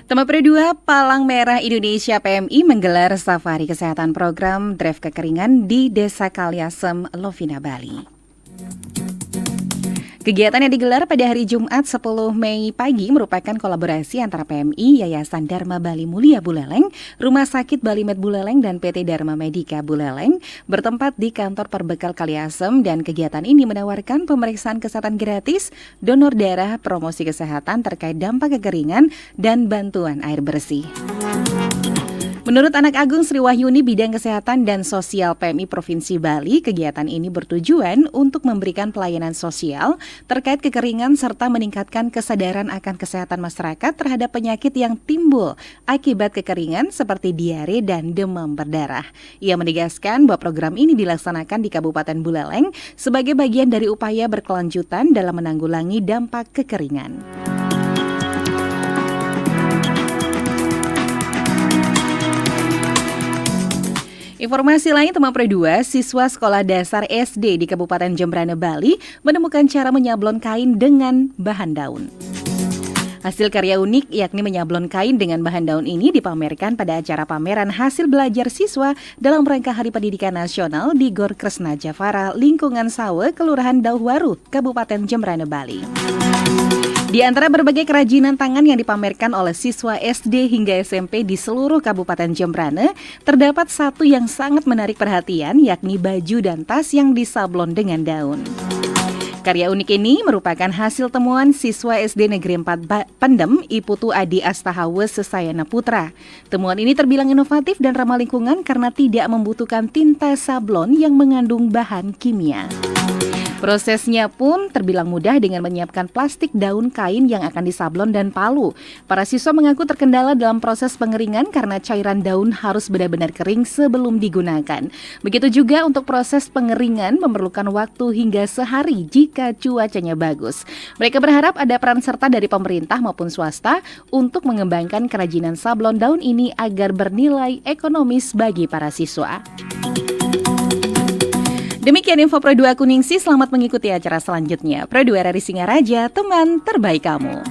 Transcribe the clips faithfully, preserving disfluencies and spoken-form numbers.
Tema Pro dua, Palang Merah Indonesia P M I menggelar safari kesehatan program Drive Kekeringan di Desa Kaliasem, Lovina, Bali. Kegiatan yang digelar pada hari Jumat sepuluh Mei pagi merupakan kolaborasi antara P M I, Yayasan Dharma Bali Mulia Buleleng, Rumah Sakit Bali Med Buleleng, dan P T Dharma Medika Buleleng, bertempat di kantor Perbekal Kaliasem, dan kegiatan ini menawarkan pemeriksaan kesehatan gratis, donor darah, promosi kesehatan terkait dampak kekeringan, dan bantuan air bersih. Menurut Anak Agung Sri Wahyuni, bidang kesehatan dan sosial P M I Provinsi Bali, kegiatan ini bertujuan untuk memberikan pelayanan sosial terkait kekeringan serta meningkatkan kesadaran akan kesehatan masyarakat terhadap penyakit yang timbul akibat kekeringan seperti diare dan demam berdarah. Ia menegaskan bahwa program ini dilaksanakan di Kabupaten Buleleng sebagai bagian dari upaya berkelanjutan dalam menanggulangi dampak kekeringan. Informasi lain, Tema Pro dua, siswa sekolah dasar S D di Kabupaten Jembrana, Bali, menemukan cara menyablon kain dengan bahan daun. Hasil karya unik, yakni menyablon kain dengan bahan daun ini, dipamerkan pada acara pameran hasil belajar siswa dalam rangka Hari Pendidikan Nasional di Gor Kresna Javara, Lingkungan Sawe, Kelurahan Dauhwaru, Kabupaten Jembrana, Bali. Di antara berbagai kerajinan tangan yang dipamerkan oleh siswa S D hingga S M P di seluruh Kabupaten Jembrana, terdapat satu yang sangat menarik perhatian, yakni baju dan tas yang disablon dengan daun. Karya unik ini merupakan hasil temuan siswa S D Negeri empat Ba-, Pendem, Iputu Adi Astahawe Sesayana Putra. Temuan ini terbilang inovatif dan ramah lingkungan karena tidak membutuhkan tinta sablon yang mengandung bahan kimia. Prosesnya pun terbilang mudah dengan menyiapkan plastik, daun, kain yang akan disablon, dan palu. Para siswa mengaku terkendala dalam proses pengeringan karena cairan daun harus benar-benar kering sebelum digunakan. Begitu juga untuk proses pengeringan memerlukan waktu hingga sehari jika cuacanya bagus. Mereka berharap ada peran serta dari pemerintah maupun swasta untuk mengembangkan kerajinan sablon daun ini agar bernilai ekonomis bagi para siswa. Demikian info Pro dua Kuningsih, selamat mengikuti acara selanjutnya. Pro dua R R I Singaraja, teman terbaik kamu.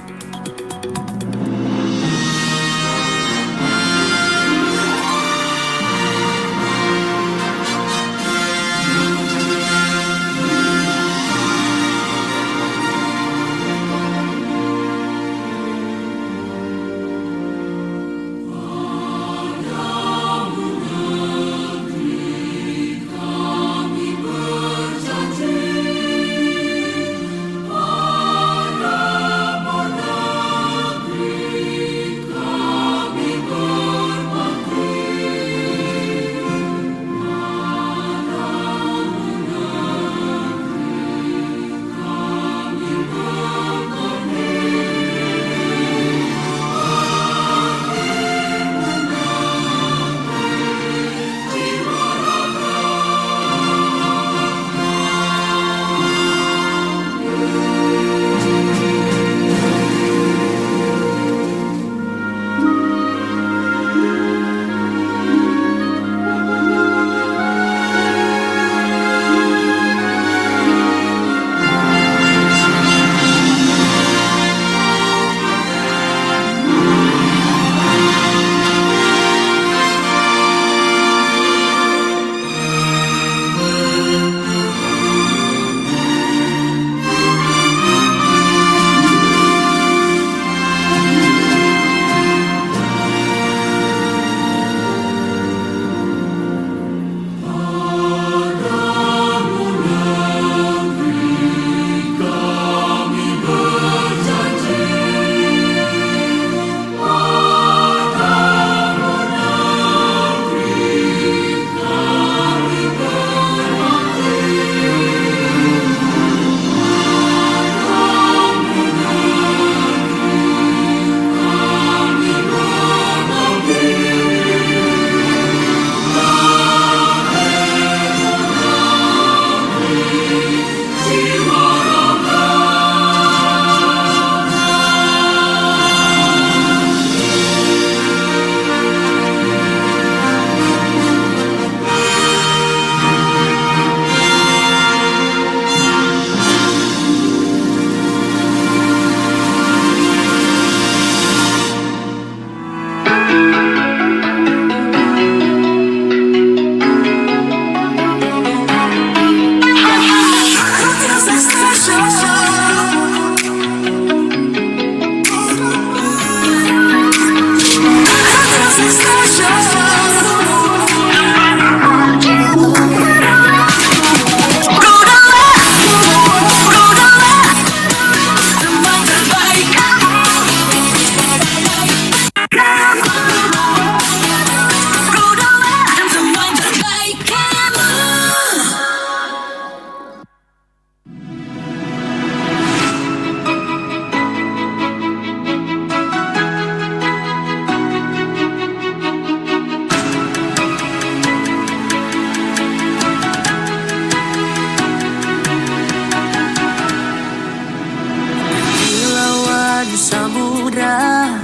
Samudra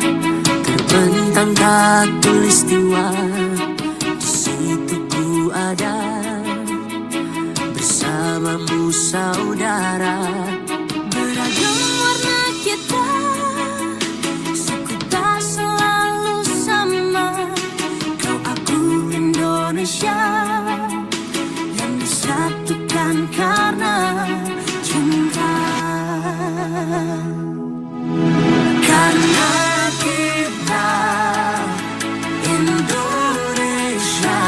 terbentang khatulistiwa, di situ ku ada bersamamu saudara. Beragam warna kita, suku tak selalu sama. Kau aku Indonesia yang disatukan karena cinta. Karena kita Indonesia,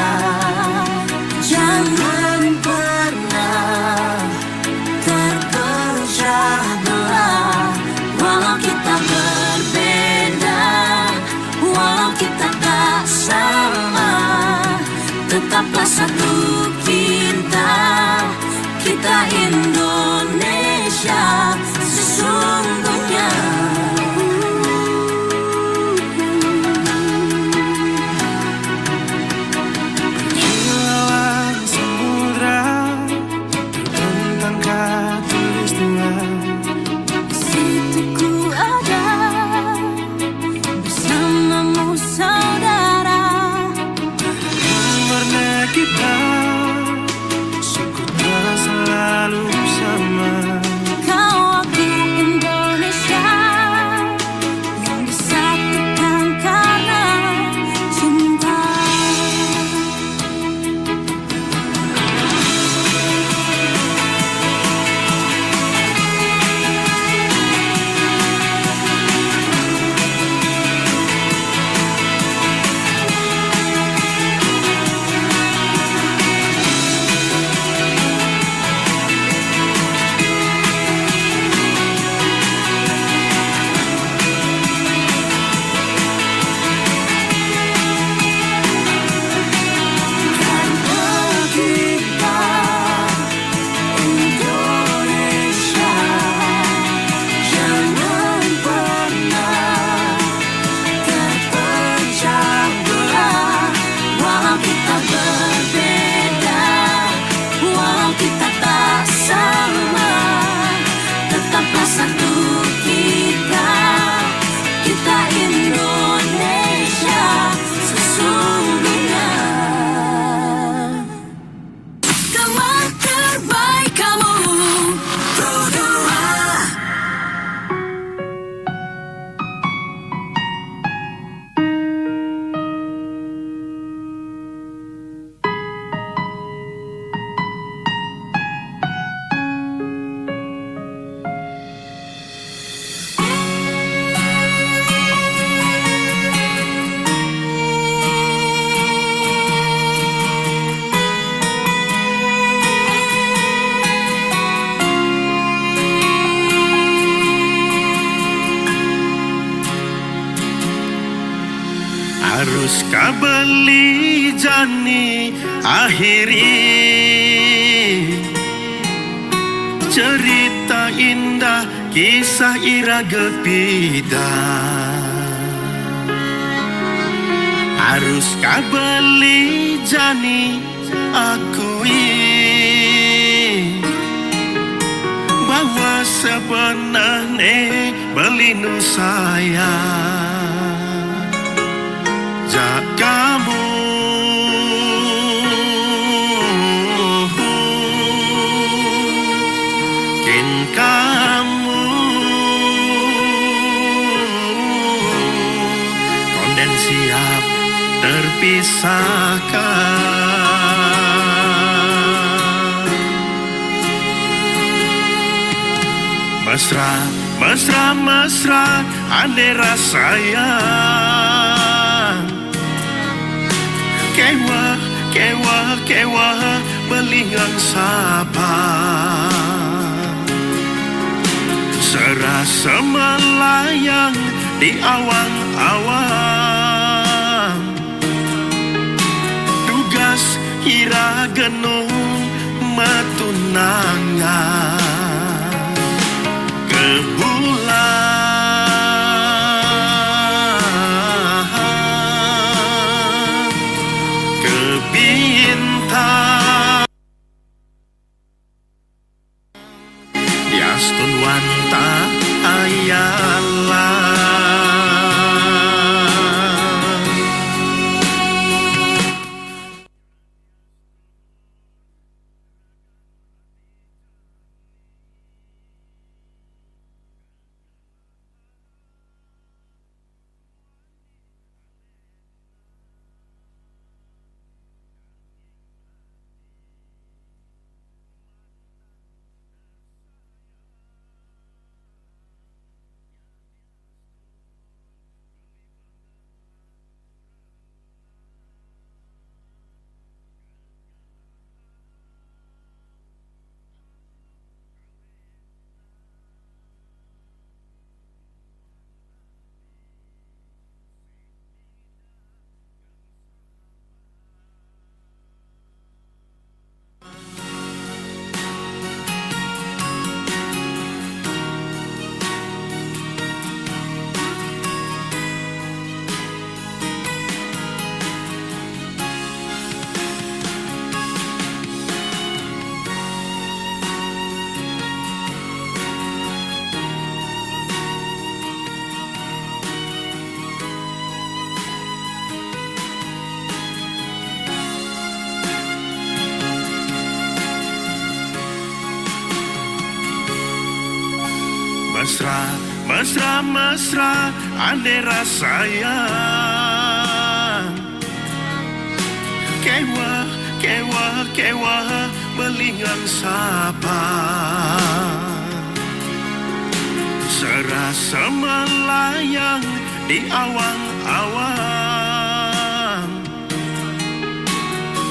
jangan pernah terpecah belah. Walau kita berbeda, walau kita tak sama, tetaplah satu kita. Kita Indonesia sesungguhnya. Kilauan samudra terbentang khatulistiwa, di situ ku ada bersamamu saudara. Warna kita, suku tak selalu sama. Kau aku Indonesia yang disatukan karena cinta. Indonesia, jangan pernah terpecah belah. Walau kita berbeda, walau kita tak sama, tetaplah satu kita. Kita Indonesia sesungguhnya. Teman terbaik kamu, Produa. Arus kabeli jani akhiri cerita indah kisah ira gepida. Arus kabeli jani akui bahwa sebenarnya belinu saya jak kamu. Kin kamu konden siap terpisahkan. Mesra, mesra, mesra, ane rasaya. Kewa, kewa, kewa, belingang sapa. Serasa melayang di awang-awang. Tugas ira genung matunangan. Ke bulan, ke bintang. Diastun wanta ayala. Mesra-mesra ane rasayang. Kewa, kewa, kewa, belingan sapa. Serasa melayang di awang-awang.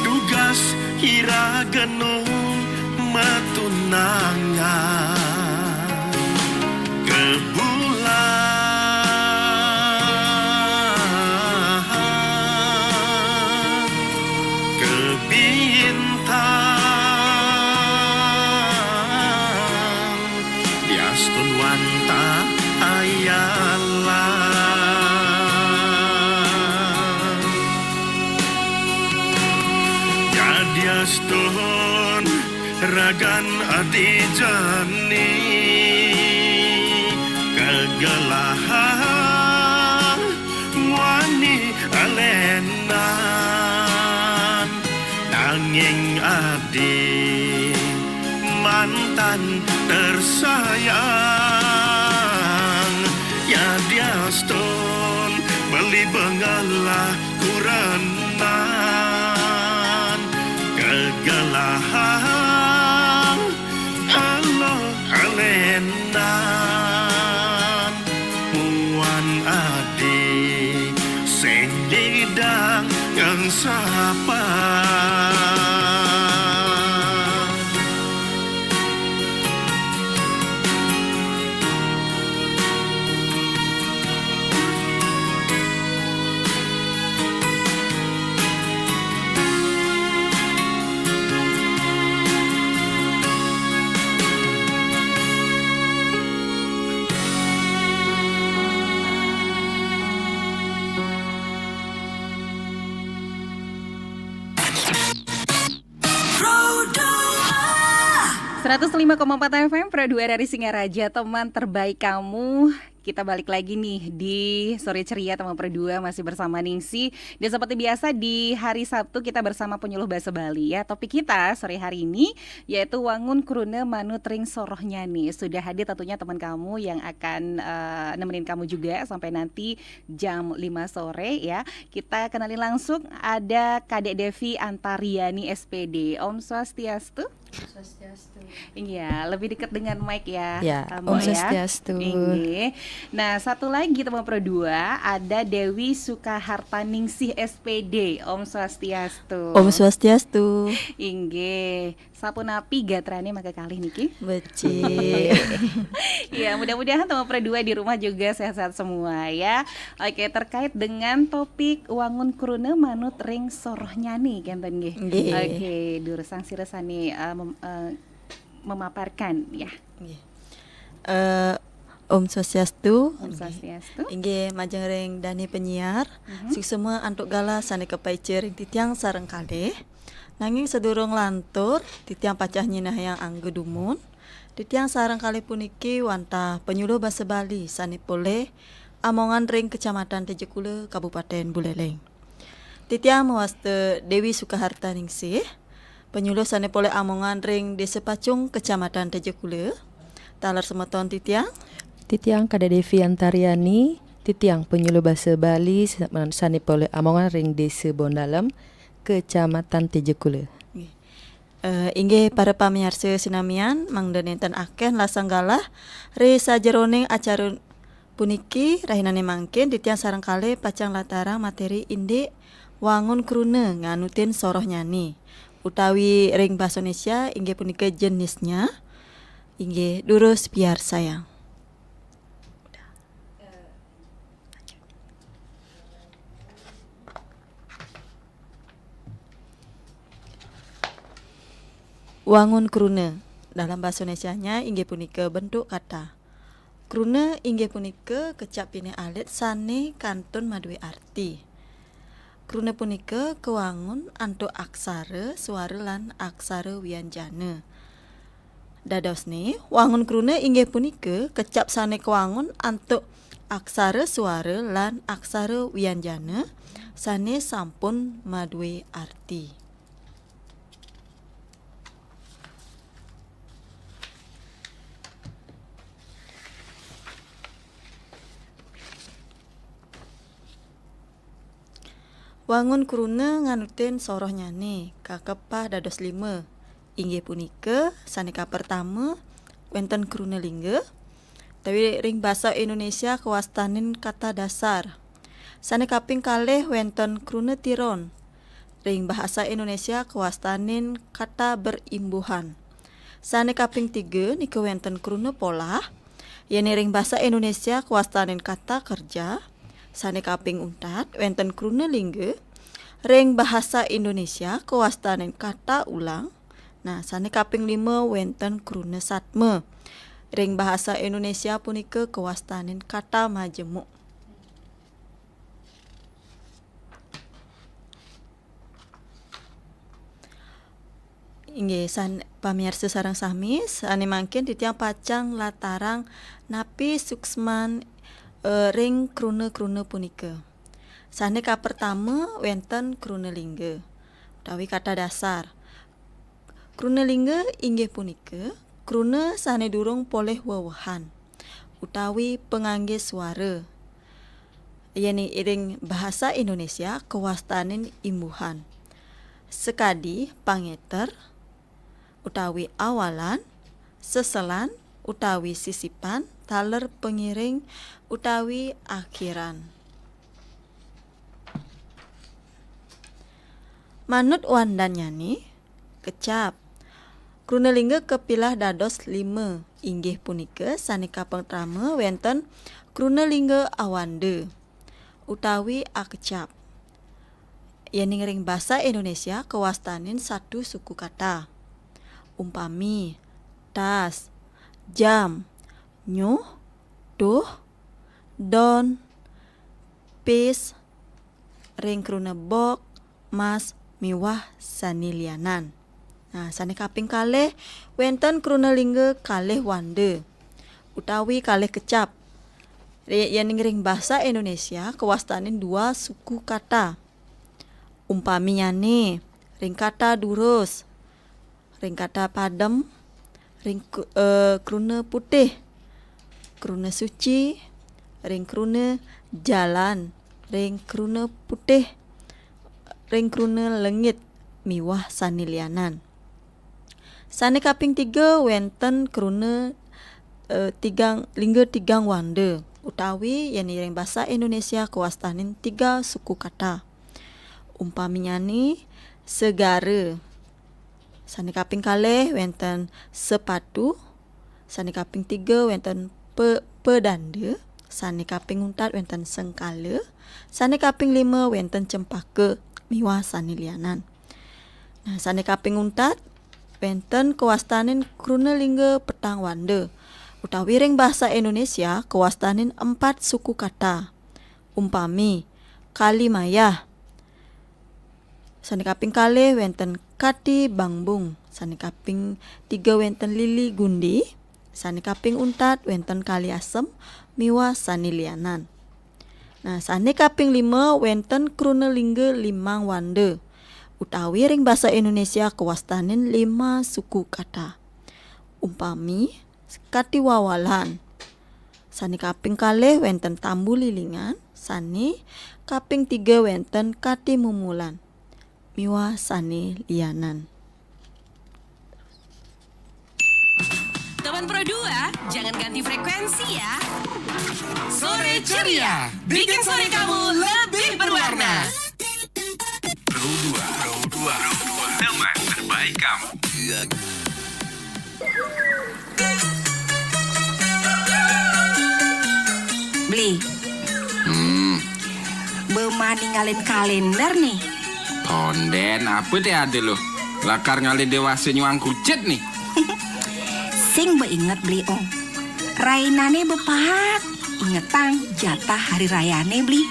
Tugas kira genung matunangan. Kebulan, kebintang, diastun wanta ayalan. Diastun ragan adi jani, kegelahan wani alenan, nanging adi mantan tersayang. Ya diastun beli bengalah kurenan, kegelahan alo alenan, muan adi sing didang ngengsapa. Seratus lima koma empat F M, Pro dua dari Singaraja, teman terbaik kamu. Kita balik lagi nih di Sore Ceria, teman Pro dua, masih bersama Ningsih. Dan seperti biasa, di hari Sabtu kita bersama penyuluh bahasa Bali, ya. Topik kita sore hari ini yaitu wangun kruna manut ring soroh nyani. Sudah hadir tentunya teman kamu yang akan, eh, nemenin kamu juga sampai nanti jam lima sore, ya. Kita kenalin langsung, ada Kadek Devi Antariani, S P D. Om Swastiastu. Swastiastu. Iya, lebih dekat dengan mic ya, ya, Mbok, Om ya. Swastiastu. Inggih. Nah, satu lagi, teman Pro dua, ada Dewi Sukahartaningsih, S P D. Om Swastiastu. Om Swastiastu. Inggih. Sapunapi gatrane mangke kalih niki? Becik. Iya, mudah-mudahan teman Pro dua di rumah juga sehat-sehat semua, ya. Oke, terkait dengan topik wangun kruna manut ring soroh nyani, kenten nggih? Nggih. Oke, durusang sira sane, eh, mem-, eh, memaparkan, ya. Nggih. Eh, Om Swastiastu. Om Swastiastu. Inggih, majeng ring dane penyiar. Mhm. Suksma antuk galah sane kapaica ring titiang sareng kalih. Nanging sadurung lantur, titiang pacah nyinahang angga dumun. Titiang sareng kalih puniki wantah penyuluh basa Bali sane polih amongan ring Kecamatan Tejekula, Kabupaten Buleleng. Titiang mawasta Dewi Sukahartaningsih, penyuluh sane polih amongan ring Desa Pacung, Kecamatan Tejekula. Taler semeton titiang. Titiang Kadek Devi Antariani, titiang penyuluh basa Bali sa-, sane polih amongan ring Desa Bondalem, Kecamatan Tejekula. Nggih. Eh, inggih para pamiarsa sinamian, mangda nenten akeh lasang galah ri sajeroning acara puniki. Rahinane mangkin titiang sareng kalih pacang latarang materi indik wangun kruna nganutin soroh nyani, utawi ring basa Indonesia inggih punika jenisnya. Inggih, durus piarsayang. Wangun kruna dalam basa Indonesianya inggih punika bentuk kata. Kruna inggih punika kecap pinih alit sane kantun madue arti. Kruna punika kawangun antuk aksara, suara, lan aksara wianjana. Dadosne, wangun kruna inggih punika kecap sane kawangun antuk aksara, suara, lan aksara wianjana sane sampun madue arti. Wangun kruna nganutin sorohnyané kakepah dados lima. Inggih punika, sané kapertama, wénten kruna lingga, utawi ring basa Indonesia kawastanin kata dasar. Sané kaping kalih wénten kruna tiron. Ring bahasa Indonesia kawastanin kata berimbuhan. Sané kaping tiga nika wénten kruna polah, yén ring basa Indonesia kawastanin kata kerja. Sané kaping untat wénten kruna lingga, ring bahasa Indonesia kawastanin kata ulang. Nah, sané kaping lima wénten kruna satma. Ring bahasa Indonesia punika kawastanin kata majemuk. Inggih, san-, pamiarsa sareng sami, sané mangkin titiang pacang latarang napi suksman, eh, ring kruna-kruna punika. Sané kapertama wénten kruna lingga utawi kata dasar. Kruna lingga inggih punika kruna sané durung polih wewehan utawi panganggé suara. Yén ring bahasa Indonesia kawastanin imbuhan. Sakadi pangéter utawi awalan, seselan utawi sisipan, taler pangiring utawi akhiran. Manut wandannyané, kecap. Kruna lingga kapilah dados lima, inggih punika sané kapertama wénten kruna lingga awanda utawi akecap. Yéning ring basa Indonesia kawastanin satu suku kata. Umpami, tas, jam, nyuh, tuh, don, pis, ring kruna bok, mas, miwah sané lianan. Nah, sané kaping kalih wénten kruna lingga kalih wanda utawi kalih kecap. Ri-, yéning ring basa Indonesia kawastanin dua suku kata. Umpaminyané, ring kata durus, ring kata padem, ring ku-, eh, kruna putih, kruna suci, ring kruna jalan, ring kruna putih, ring kruna lengit, miwah sané lianan. Sané kaping tiga wénten kruna, eh, tigang, lingga tigang wanda, utawi yén ring basa Indonesia kawastanin tiga suku kata. Umpaminyané segara. Sané kaping kalih wénten sepatu, sané kaping tiga wénten pe-, pedanda, sané kaping untat wénten sengkala, sané kaping lima wénten cempaka miwah sané lianan. Nah, sané kaping untat wénten kawastanin kruna lingga petang wanda, utawi ring basa Indonesia kawastanin empat suku kata. Umpami, kali mayah. Sané kaping kalih wénten kati bangbung. Sané kaping tiga wénten lili gundi. Sané kaping untat wénten kali asem miwah sané lianan. Nah, sané kaping lima wénten kruna lingga limang wanda, utawi ring basa Indonesia kawastanin lima suku kata. Umpami, kati wawalan. Sané kaping kalih wénten tambu lilingan, sané kaping tiga wénten kati mumulan, miwah sané lianan. Teman Pro dua, jangan ganti frekuensi ya. Sore Ceria, bikin sore kamu lebih berwarna. Pro dua, Pro dua, Pro dua, teman terbaik kamu. Beli. Hmm. Bema ningalin kalender nih. Tondén, apa té ada lo? Lakar ngalih déwasa nyuang kucit nih. Sing bé inget, Beli, oh. Rainané bé paek. Ingetang jatah hari rayané, Beli.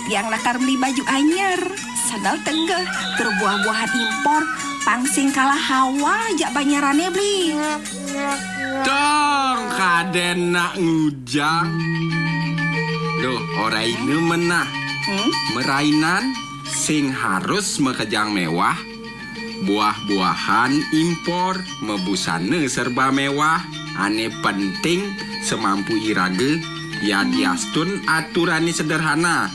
Tiang lakar meli baju anyar, sandal tegeh, tur buah-buahan impor, pang sing kalah hawa jak Banyarané, Beli. Dong, kadén nak ngujang. Duh, ora ina menah. Hmm? Marainan sing harus makejang méwah, buah-buahan impor, mabusana serba méwah, ané penting samampu iraga, yadiastun aturané sederhana.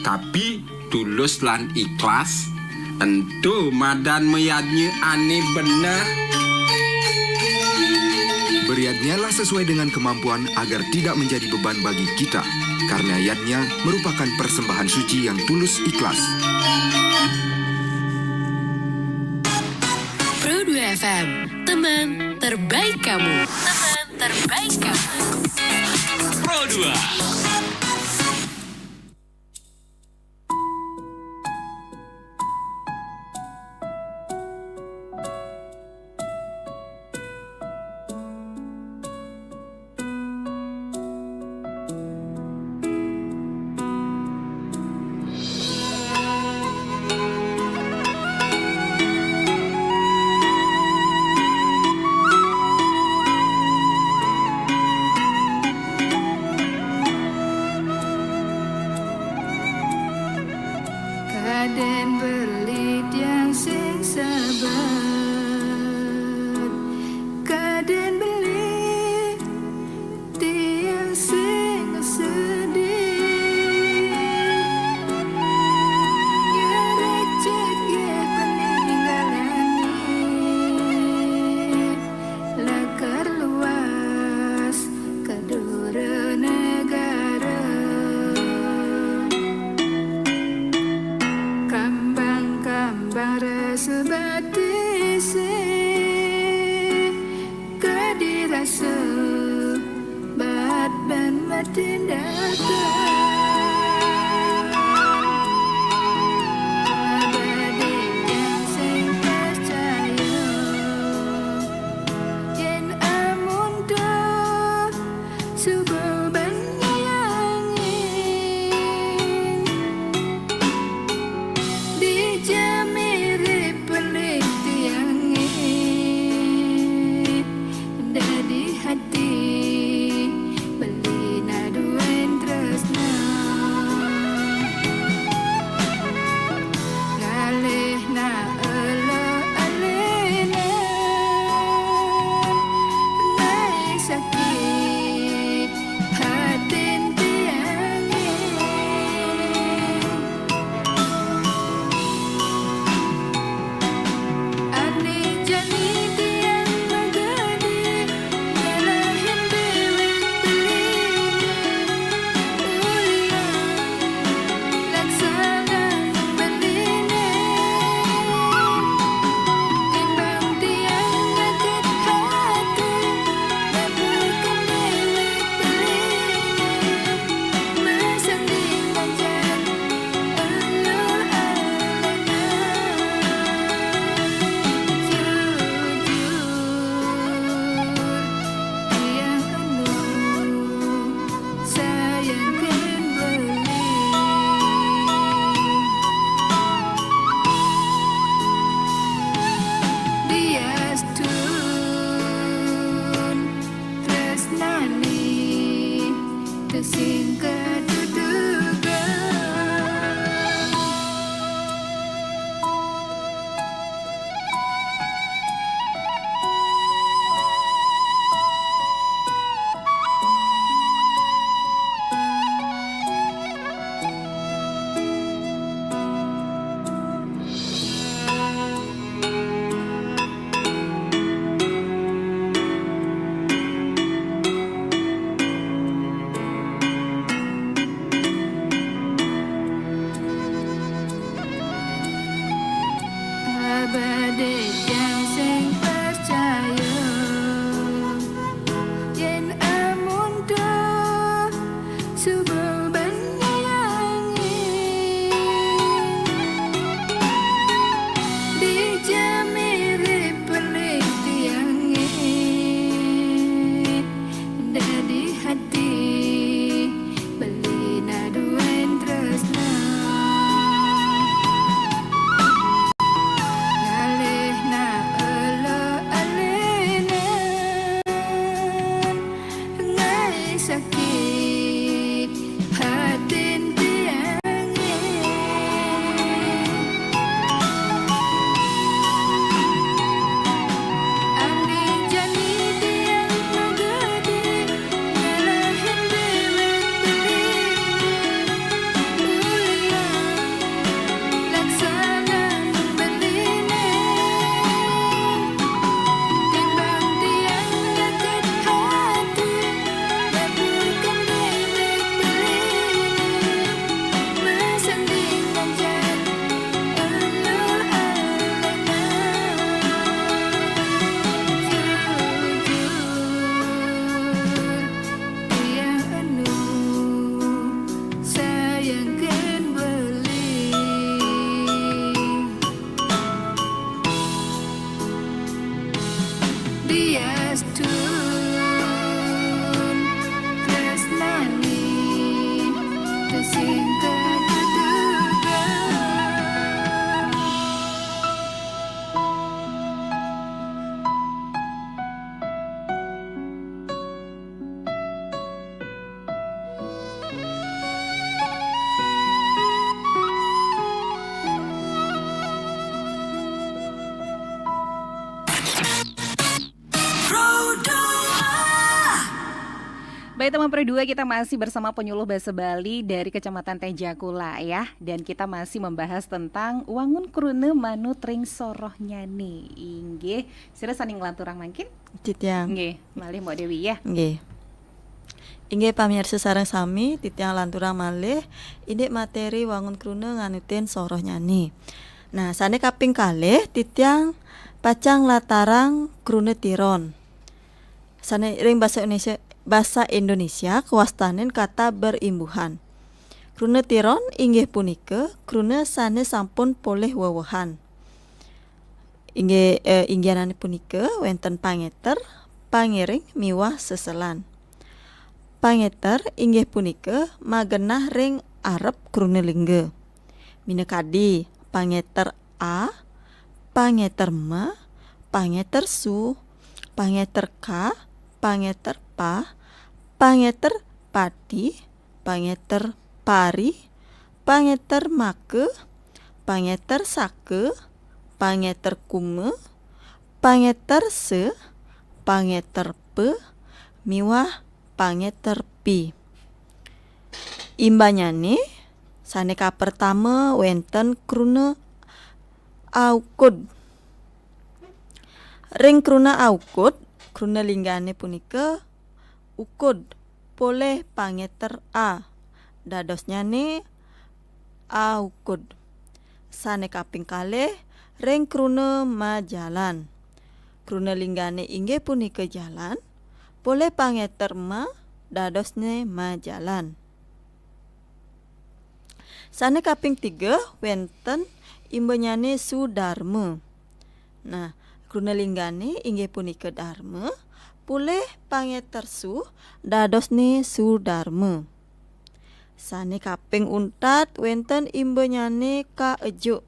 Tapi tulus lan ikhlas, ento madan mayadnya ane beneh. Beryadnyalah sesuai dengan kemampuan agar tidak menjadi beban bagi kita, karena yadnya merupakan persembahan suci yang tulus ikhlas. Pro dua F M, teman terbaik kamu. Teman terbaik kamu. Pro dua. Kaden beli tiang sing sabar, kaden beli tiang sing sedih. Nyerecet ye peninggalane, lakar luas ka dura negara. Kambang Teman Pro dua, kita masih bersama penyuluh bahasa Bali dari Kecamatan Tejakula ya. Dan kita masih membahas tentang wangun kruna manut ring soroh nyane. Inggih, sira saning lanturang mangkin? Titiang. Nggih, malih Mbok Dewi ya. Nggih. Inggih pamirsa sareng sami, titiang lanturang malih indik materi wangun kruna nganutin soroh nyane. Nah, sane kaping kalih titiang pacang latarang kruna tiron. Sane ring basa Indonesia, basa Indonesia kawastanin kata berimbuhan. Kruna tiron inggih punika kruna sane sampun polih wewehan. Inggih, eh, inggihanane punika wenten pangeter, pangiring miwah seselan. Pangeter inggih punika magenah ring arep kruna lingga. Minakadi pangeter a, pangeter ma, pangeter su, pangeter ka, pangeter pa, pangeter pati, pangeter pari, pangeter maka, pangeter saka, pangeter kuma, pangeter se, pangeter pe, miwah pangeter pi. Imbanyane sane kapertama wenten kruna aukud. Ring kruna aukud, kruna linggane punika ukud polih pangeter a. Dadosnyane aukud. Sane kaping kalih ring kruna majalan. Kruna linggane inggih punika jalan, polih pangeter ma dadosne majalan. Sane kaping tiga wenten imbanyane sudarma. Nah, kruna linggane inggih punika darma, polih pangeter su dadosne sudarma. Sane kaping untat wenten imbanyane kaejuk.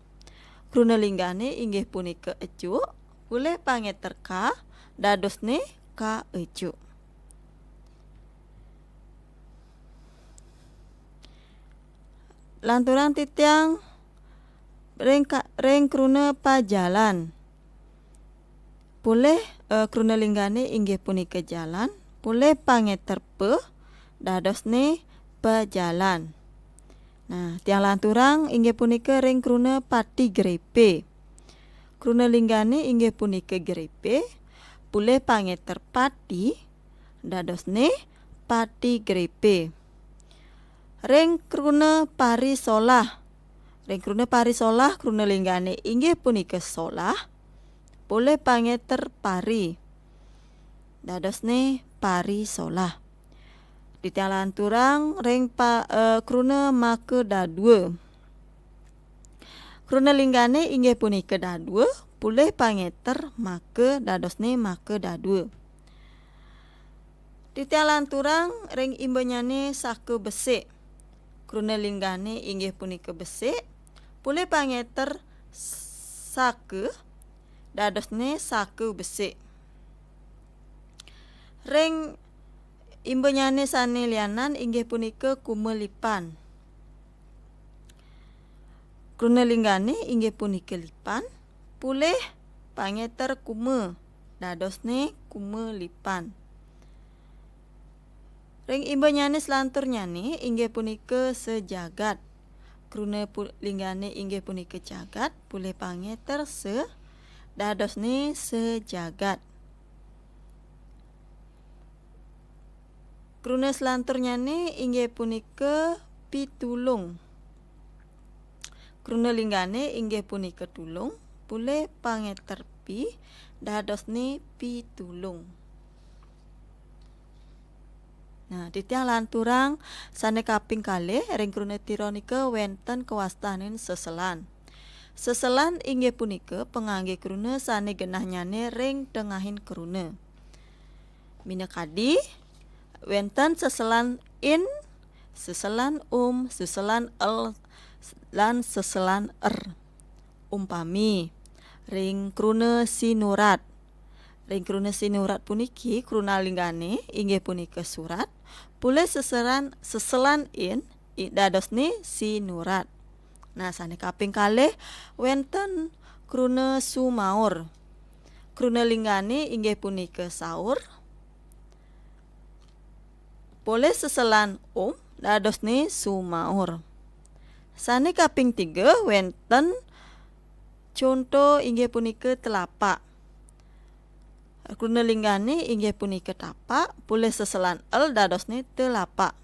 Kruna linggane inggih punika ejuk, polih pangeter ka dadosne kaejuk. Lanturang titiang ring ka-, ring kruna pajalan. Polih, eh, kruna linggane inggih punika jalan, polih pangeter pe dadosne pejalan. Nah, tiang lanturang inggih punika ring kruna pati grepe. Kruna linggane inggih punika grepe, polih pangeter pati dadosne pati grepe. Ring kruna parisolah. Ring kruna parisolah, kruna linggane inggih punika solah, polih pangeter pari dadosne parisolah. Titiang lanturang ring pa-, eh, kruna maka dadua. Kruna linggane inggih punika dadua, polih pangeter maka dadosne maka dadua. Titiang lanturang ring imbanyane saka besik. Kruna linggane inggih punika besik, polih pangeter saka dadosne saka besik. Ring imbanyane sane lianan inggih punika kumelipan. Kruna linggane inggih punika lipan, polih pangeter kuma dadosne kumelipan. Ring imbanyane selanturnyane inggih punika sejagat. Kruna pu-, linggane inggih punika jagat, polih pangeter se dadosne sejagat. Kruna selanturnyane inggih punika pitulung. Kruna linggane inggih punika tulung, polih pangeter pi dadosne pitulung. Nah, titiang lanturang sane kaping kalih ring kruna tira nika wenten kawastanin seselan. Seselan inggih punika pangangge kruna sane genahnyane ring tengahing kruna. Minakadi, wenten seselan in, seselan um, seselan el, lan seselan er. Umpami, ring kruna sinurat. Ring kruna sinurat puniki, kruna linggane inggih punika surat, polih seselan, seselan in, i-, dadosne sinurat. Nah, sane kaping kalih wenten kruna sumaur. Kruna linggane inggih punika saur. polih seselan um dadosne sumaur. Sane kaping tiga wenten conto inggih punika telapak. Kruna linggane inggih punika tapak, polih seselan el dadosne telapak.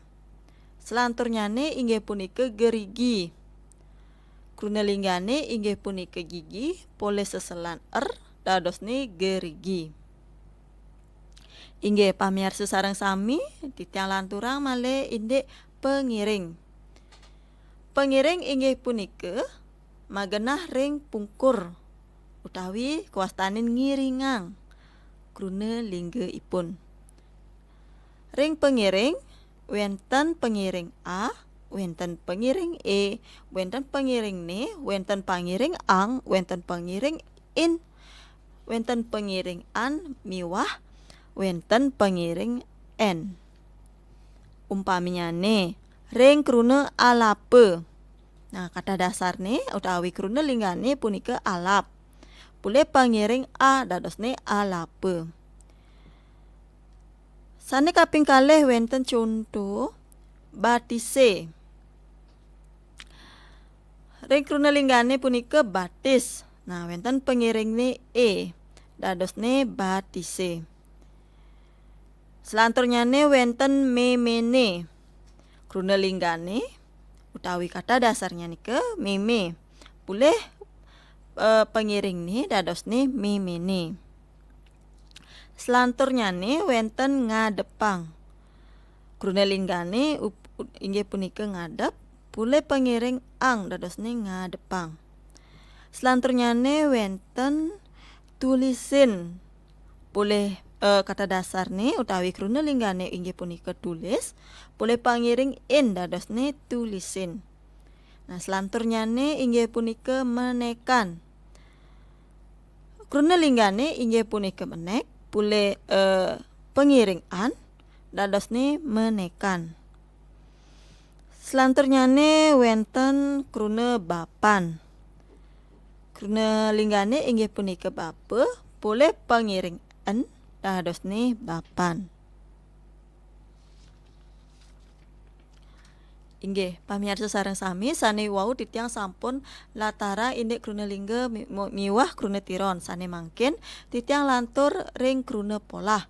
Selanturnyane inggih punika gerigi. Kruna linggane inggih punika gigi, polih seselan er dadosne gerigi. Inggih, pamiarsa sareng sami, titiang lanturang malih indik pangiring. Pangiring inggih punika magenah ring pungkur utawi kawastanin ngiringang kruna linggaipun. Ring pangiring, wenten pangiring A, wenten pangiring E, wenten pangiring Ne, wenten pangiring Ang, wenten pangiring In, wenten pangiring An, miwah wenten pangiring En. Umpaminyane, ring kruna alapa. Nah, kata dasarne utawi kruna linggane punika alap. Polih pangiring A dadosne alapa. Sane kaping kalih wenten conto batise. Ring kruna linggane punika batis. Nah, wenten pangiringne E dadosne batise. Selanturnyane wenten memene. Kruna linggane utawi kata dasarnya nika meme. Polih, eh, pangiringne dadosne memene. Selanturnyane wenten ngadepang. Kruna linggane up-, ut-, inggih punika ngadep, polih pangiring ang dadosne ngadepang. Selanturnyane wenten tulisin. Polih, eh, kata dasarne utawi kruna linggane inggih punika tulis, polih pangiring in dadosne tulisin. Nah, selanturnyane inggih punika menekan. Kruna linggane inggih punika menek, polih, eh, pangiring an dadosne menekan. Selanturnyane wenten kruna bapan. Kruna linggane inggih punika bapa, polih pangiring en dadosne bapan. Inggih, pamiarsa sareng sami, sane wau titiang sampun latarang indik kruna lingga mi-, mo-, miwah kruna tiron. Sane mangkin titiang lantur ring kruna polah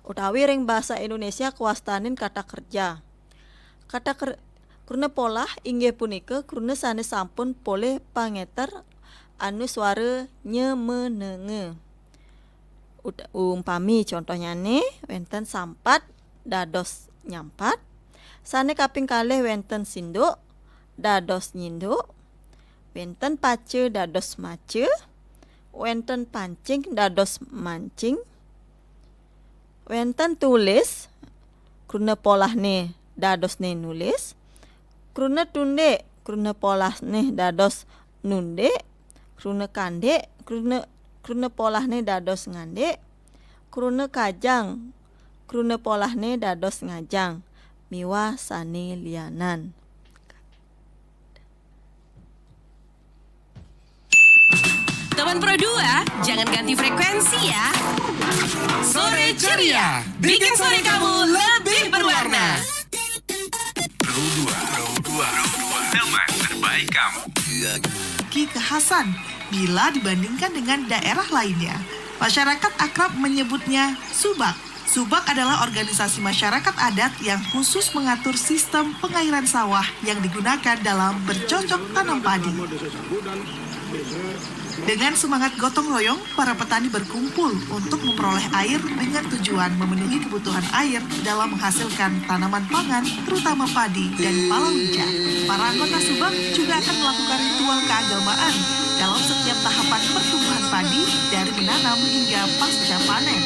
utawi ring basa Indonesia kawastanin kata kerja. Kata ker-, kruna polah inggih punika kruna sane sampun polih pangeter anuswara nya, me, ne, nge. Ut-, umpami contohnyane wenten sampat dados nyampat, sane kaping kalih wenten sinduk dados nyinduk, wenten paca dados maca, wenten pancing dados mancing, wenten tulis, kruna polahne dadosne nulis, kruna tundik, kruna polahne dados nundik, kruna kandik, kruna, kruna polahne dados ngandik, kruna kajang, kruna polahne dados ngajang, miwah sane lianan. Teman Pro dua, jangan ganti frekuensi ya. Sore ceria, bikin sore kamu lebih berwarna. Pro dua, Pro dua, Pro dua, teman terbaik kamu. Kekhasan bila dibandingkan dengan daerah lainnya. Masyarakat akrab menyebutnya subak. Subak adalah organisasi masyarakat adat yang khusus mengatur sistem pengairan sawah yang digunakan dalam bercocok tanam padi. Dengan semangat gotong royong, para petani berkumpul untuk memperoleh air dengan tujuan memenuhi kebutuhan air dalam menghasilkan tanaman pangan, terutama padi dan palawija. Para anggota subak juga akan melakukan ritual keagamaan dalam setiap tahapan pertumbuhan padi, dari menanam hingga pasca panen.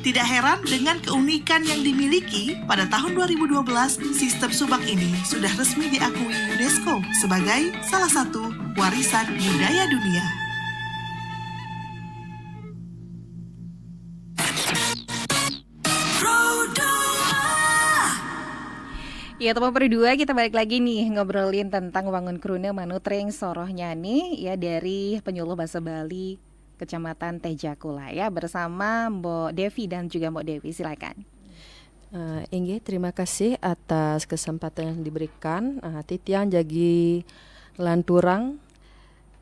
Tidak heran, dengan keunikan yang dimiliki, pada tahun dua ribu dua belas, sistem subak ini sudah resmi diakui UNESCO sebagai salah satu warisan budaya dunia. Ya, teman Pro dua, kita balik lagi nih ngobrolin tentang wangun kruna manut ring soroh nyane, ya, dari penyuluh bahasa Bali Kecamatan Tejakula ya, bersama Mbok Devi dan juga Mbok Dewi, silakan. Uh, inggih, terima kasih atas kesempatan yang diberikan. Uh, titiang jagi lanturang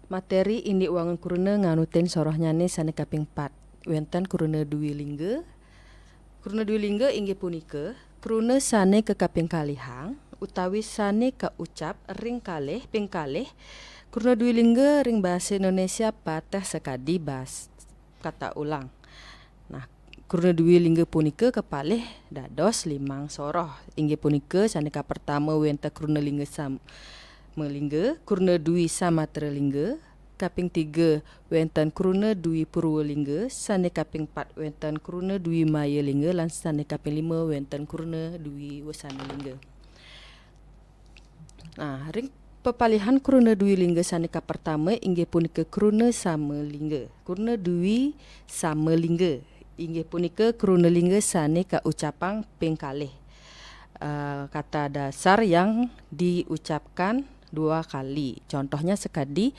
materi indik wangun kruna nganutin sorohnyané sané kaping pat. Wénten kruna dwi lingga. Kruna dwi lingga inggih punika kruna sané kakaping kalihang utawi sané kaucap ring kalih ping kalih. Kruna dwi lingga ring basa Indonesia pateh sakadi bas kata ulang. Nah, kruna dwi lingga punika kapalih dados limang soroh. Inggih punika sané kapertama wénten kruna lingga sama lingga, kruna dwi samatra lingga, kaping tiga wénten kruna dwi purwa lingga, sané kaping pat wénten kruna dwi maya lingga, lan sané kaping lima wénten kruna dwi wesana lingga. Nah, ring pepalihan kruna dwi lingga sané kapertama inggih punika kruna sama lingga. Kruna dwi sama lingga inggih punika kruna lingga sané kaucapang ping kalih. Uh, kata dasar yang diucapkan dua kali. Contohnya sakadi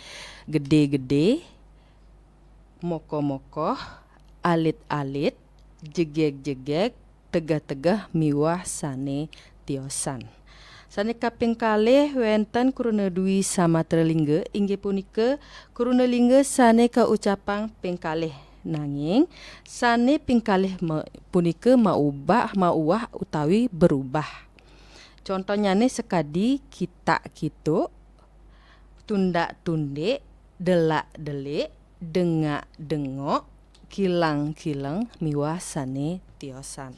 gedé-gedé, mokoh-mokoh, alit-alit, jegég-jegég, tegeh-tegeh miwah sané tiosan. Sané kaping kalih wénten kruna dwi samatra lingga, inggih punika kruna lingga sané kaucapang ping kalih. Nanging sané ping kalih ma-, punika maubah, mauwah utawi berubah. Contohnyané sakadi kitak-kituk, tundak-tundik, delak-delik, dengak-dengok, kilang-kileng miwah sané tiosan.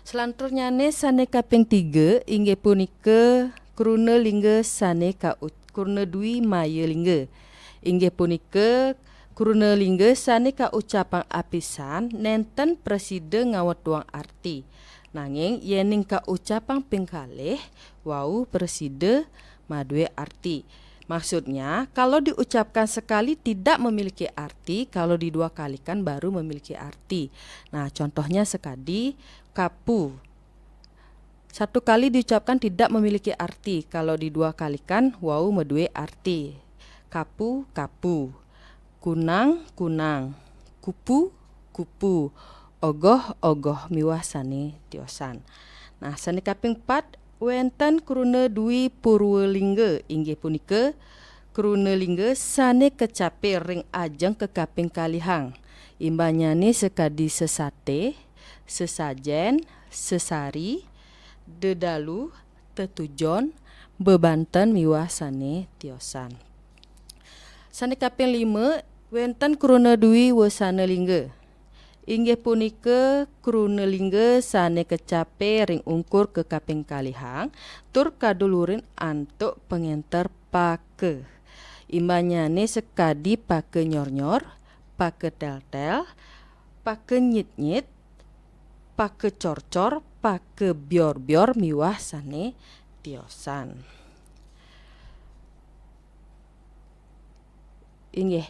Selanturnyané sané kaping tiga inggih punika kruna lingga sané ka-, kruna dwi maya lingga. Inggih punika kruna lingga sané kaucapang apisan nénten prasida ngawetuang arti. Nanging yéning kaucapang ping kalih wau prasida madué arti. Maksudnya, kalau diucapkan sekali tidak memiliki arti, kalau didua kalikan baru memiliki arti. Nah, contohnya sakadi kapu. Satu kali diucapkan tidak memiliki arti, kalau didua kalikan wau madué arti. Kapu, kapu. Kunang, kunang. Kupu, kupu. Ogoh, ogoh miwah sané tiosan. Nah, sané kaping pat wénten kruna dwi purwa lingga, inggih punika kruna lingga sané kacapé ring ajeng kakaping kalihang. Imbanyané sakadi sesaté, sesajén, sesari, dedalu, tetujon, bebanten miwah sané tiosan. Sané kaping lima wénten kruna dwi wesana lingga. Inggih punika kruna lingga sané kacapé ring ungkur kakaping kalihang tur kadulurin antuk pangénter paka. Imbanyané sakadi paka nyornyor, paka téltél, paka nyitnyit, paka corcor, paka bior-bior miwah sané tiosan. Inggih.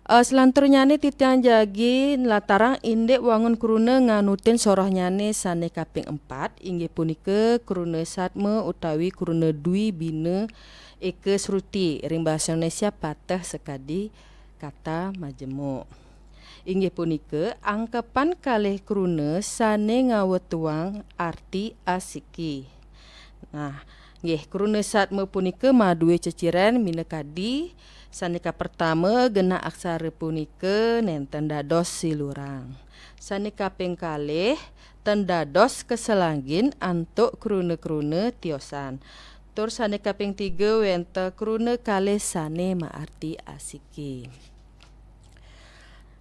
Eh, selanturnyané titiang jagi nlatarang indik wangun kruna nganutin sorohnyané sané kaping empat, inggih punika kruna satma utawi kruna dwi bina eka sruti, ring basa Indonesia pateh sakadi kata majemuk. Inggih punika angkepan kalih kruna sané ngawetuang arti asiki. Nah, nggih, kruna satma punika madué ceciren minakadi sané kapertama genah aksara punika nénten dados silurang. Sané kaping kalih ten dados kasalanggin antuk kruna-kruna tiosan. Tur sané kaping tiga wénten kruna kalih sané maarti asiki.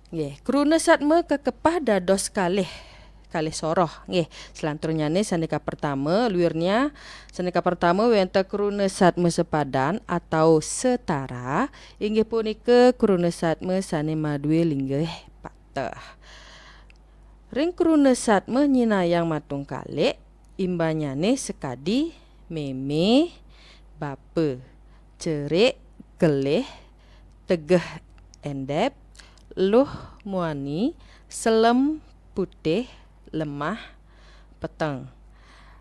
Nggih, kruna satma kakepah dados kalih, kalih soroh. Nggih, selanturnyané sané kapertama, luirnya sané kapertama wénten kruna satma sepadan atau setara, inggih punika kruna satma sané madué linggih pateh. Ring kruna satma nyinayang matungkalik, imbanyané sakadi mémé, bapa, cerik, kelih, tegeh, éndép, luh, muani, selem, putih, lemah, peteng.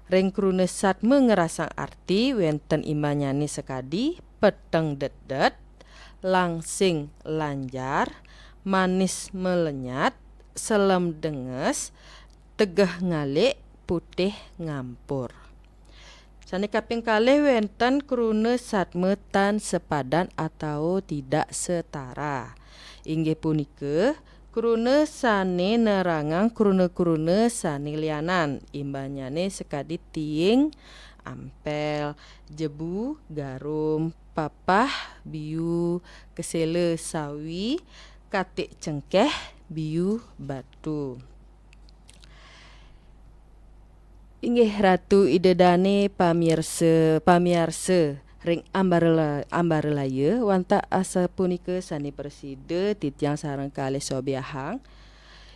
Ring kruna satma ngrasang arti wénten imbanyané sakadi peteng detdet, langsing, lanjar, manis melenyat, selem denges, tegeh ngalik, putih ngampur. Sane kaping kalih wenten kruna satma tan sepadan atau tidak setara. Inggih punika kruna sane nerangang kruna-kruna sane lianan, imbannyane sakadi tiing, ampel, jebu, garum, papah, biu, kesela, sawi, katik cengkeh, biu, batu. Inggih Ratu Ida Dane, pamirsa, pamiarsa ring ambara, ambaralaya, wantah asapunika sane prasida titiang sareng kalih sobiahang.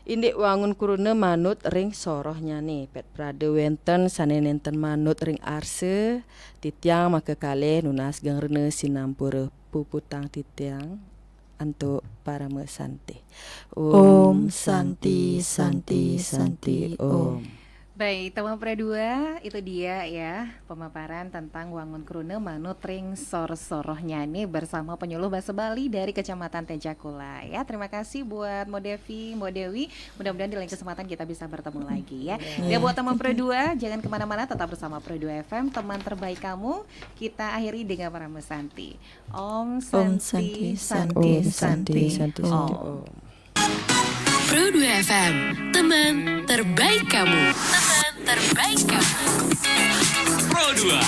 Indik wangun kruna manut ring sorohnyane, pet prada wenten sane nenten manut ring arsa, titiang maka kalih nunas geng rena sinampura puputang titiang antuk parama santi. Om Santi, Santi, Santi, Om. Baik, teman Pro dua, itu dia ya pemaparan tentang wangun kruna manut ring sor-sorohnyane bersama penyuluh bahasa Bali dari Kecamatan Tejakula ya. Terima kasih buat Mbok Devi, Mbok Dewi. Mudah-mudahan di lain kesempatan kita bisa bertemu lagi ya. Dan buat teman Pro dua, jangan kemana-mana, tetap bersama Pro dua F M, teman terbaik kamu. Kita akhiri dengan parama santi. Om Santi, Santi, Santi, Santi, Om. Pro dua F M, teman terbaik kamu. Teman terbaik kamu. Pro dua.